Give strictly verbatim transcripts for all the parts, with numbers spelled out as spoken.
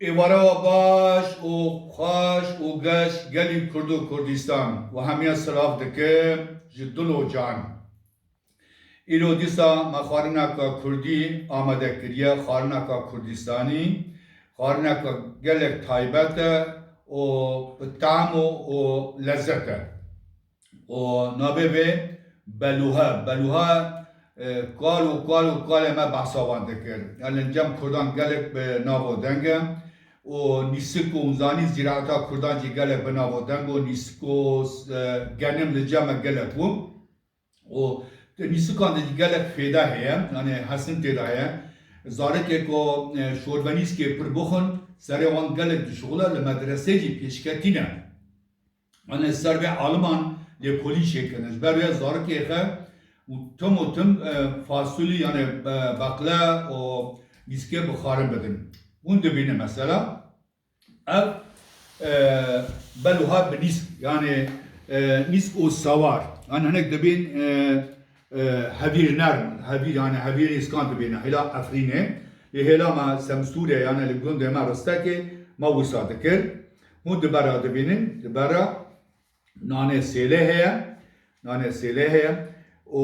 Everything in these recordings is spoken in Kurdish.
Êvara we baş û xweş û geş gelî Kurd û Kurdistan we hemiya silav dikim ji dil û can. Îro dîsa me xwarineka Kurdî amade kiriye, xwarineka Kurdistanî, xwarineka gelek taybet e û bi tam û, û lezzet e. û navê vê Beluha. Beluha, e, kal û kal û kalê me behsa wan dikir. Yani cem Kurdan gelek bi nav û deng e. Û nîsik û zanî zîraeta Kurdan jî gelek bi nav û deng û nîsik û, e, genim li cem me gelek bû. Û di nîsikan de jî gelek fêde heye, yani hesin tê de heye. Zarokê ku, e, şorbenîskê pir bixwin, serê wan gelek dişuxile, li medresê jî pêşketî ne. Yanî ser vê aliman lêkolîn çêkirin. Ji ber wê zarokê xwe û tim û tim, e, fasulî, yani, e, beqle û nîskê bi xwarin bidin. Hûn dibînin mesela, ev, e, beluha bi nîsk, yani, e, nîsk û sewar. Yani hinek dibîn, e, e, hevîr nerm, hevîr, yani hevîr nîskan dibîne, hêla Efrînê. Lê hêla me Semsûrê, yani li gundê me Ristekê, me wisa dikir. Hûn di bera dibînin, di bera nanê sêlê heye, nanê sêlê heye û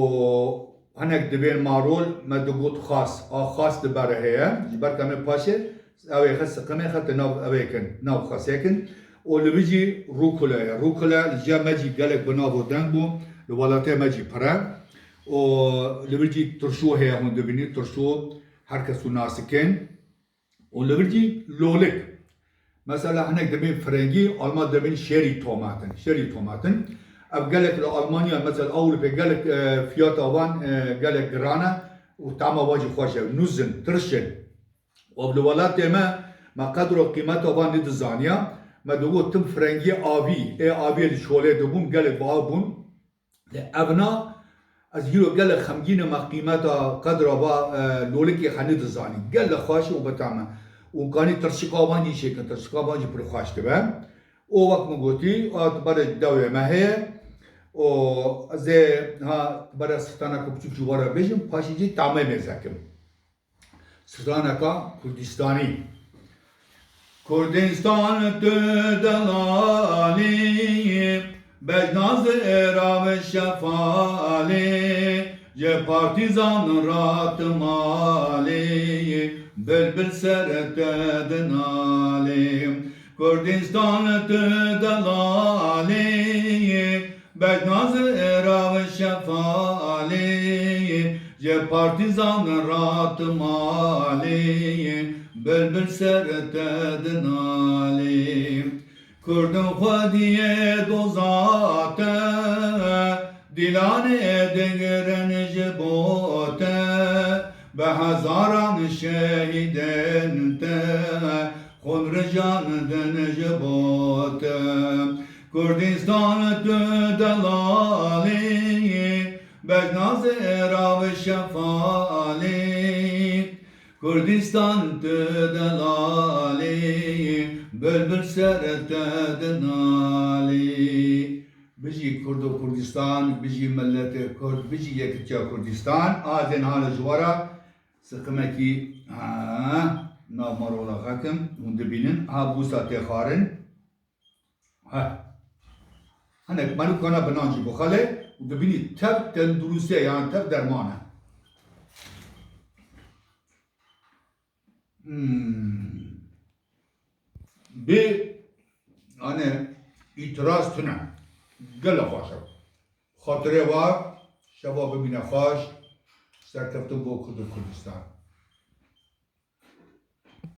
hinek dibên marol me digot xas, a xas di bera heye. Ji ber ke me paşê ew ê xwe siqimê xwe di nav ew ê kin, nav xasê kin. Û li vir jî rûkule ye. Rûkule li cem me jî gelek bi nav û deng bû, li welatê me jî pir e. Û li vir jî tirşo heye, hûn dibînî tirşo her kes û nasikin. Û li vir jî lolik. Mesela hinek dibên firengî, alma dibên şerî tomatin. Şerî tomatin. Ev gelek li Almanya, mesela Ewropê gelek, e, fiyata wan, e, gelek giran e û tama wan jî xweş e. Nûz in, tirş in. Û li welatê me, me qedr û qîmeta wan nedizaniya. Me digot tim firengî avî, ê aviyê li şolê dibûn, gelek bi av bûn. Lê evna, ez îro gelek xemgîn im, me qîmeta qedra va, e, lolikê xwe nedizanî. Gelek xweş û bi tam e. Û kanî tirşika wan jî çêkin, tirşika wan jî pir xweş dibe. Û wek min gotî, a di berê dewê me heye. Û ez ê ha di berê straneke biçûk jî we re bêjim, paşê jî tamê mêze kim. Straneka Kurdistanî. Kurdistan tu delalî, bejna zêra ve şefalî, ji partîzan ra tu malî, bilbil ser te dinalî. Kurdistan tu delalî, bejna zêra ve şefalî, ji partîzan ra tu malî, bilbil ser te dinalî. Kurdin xwediyê doza te, dîlanê digirin ji bo te, bi hezaran şehîdên te, xwîn rijandin ji bo te. Kurdistan tu delalî, bejna zêra ve şefalî. Kurdistan tu delalî, bilbil ser te dinalî. Bijî Kurd û Kurdistan, bijî miletê Kurd, bijî yekitiya Kurdistan. Azên hala ji we re siqimekî, ha, nav marola xekim, hûn dibînin. Ha, bûsa tê xwarin. Heh. Hinek merûkana bi nan jî bixwele û dibînî tev tenduristî ye, yani tev derman e. Hmm. Bê, yani, îtiraz tune. Gelek xweş e. Xatirê we şeva bimîne xweş, serkeftin bo Kurd û Kurdistan.